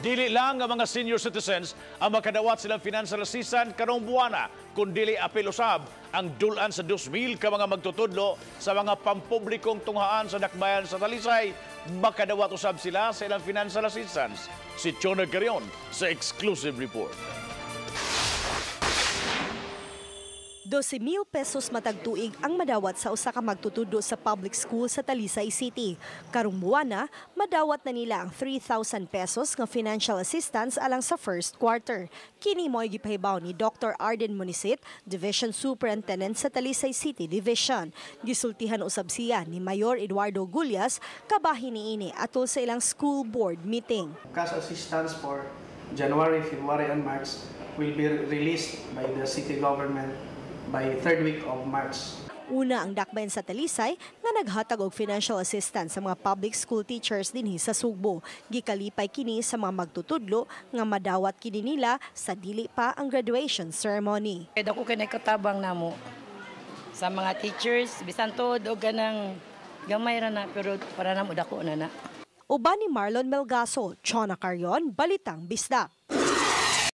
Dili lang ang mga senior citizens ang makadawat silang financial assistance karong buwana, kundili apil usab ang dulan sa 2,000 ka mga magtutudlo sa mga pampublikong tunghaan sa dakbayan sa Talisay, makadawat usab sila sa ilang financial assistance. Si Chona Carion sa exclusive report. 12,000 pesos matag tuig ang madawat sa usa ka magtutudlo sa public school sa Talisay City. Karong buwana, madawat na nila ang 3,000 pesos nga financial assistance alang sa first quarter. Kini mo'y gipahibaw ni Dr. Arden Munisit, Division Superintendent sa Talisay City Division. Gisultihan usab siya ni Mayor Eduardo Gullas kabahin niini atol sa ilang school board meeting. Cash assistance for January, February, and March will be released by the city government by third week of March. Una ang dakbayan sa Talisay nga naghatag og financial assistance sa mga public school teachers dinhi sa Sugbo. Gikalipay kini sa mga magtutudlo nga madawat kini nila sa dili pa ang graduation ceremony. Dako kay katabang namo sa mga teachers, bisan tuod og ganang gamay ra na, pero para namo dako na na. Uban ni Marlon Melgaso, Chona Carion, Balitang Bisdak.